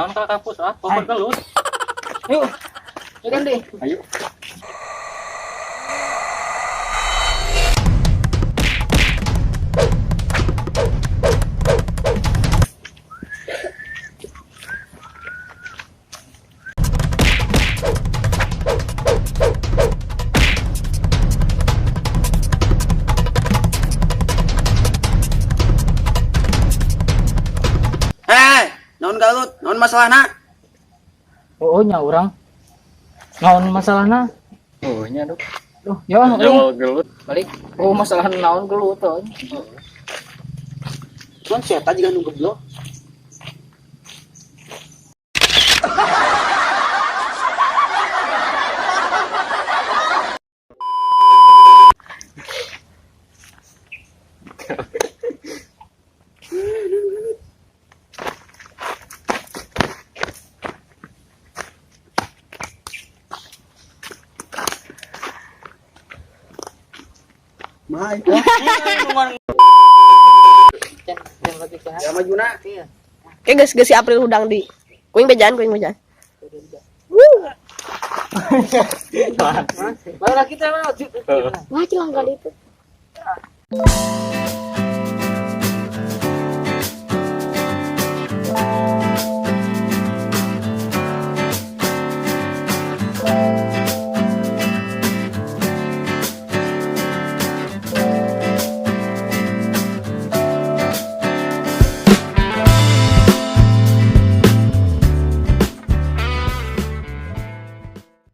Naon ka kampus ah? Pokok gelut. Yuk. Yuk kan deh. Ayo. Eh, naon galut? Naon masalahna? Oh, nya urang. Naon masalahna? Oh, nya duh. Duh, ya Jawab gelut. balik. Oh, masalah naon gelut tuh. Cuman si eta juga nu geblok. Mai. Ya majuna. Oke guys, geus si April hudang di. Kuing bejaan, kuing bejaan. Wuh. Baru kita mah. Wah, cilang kali itu.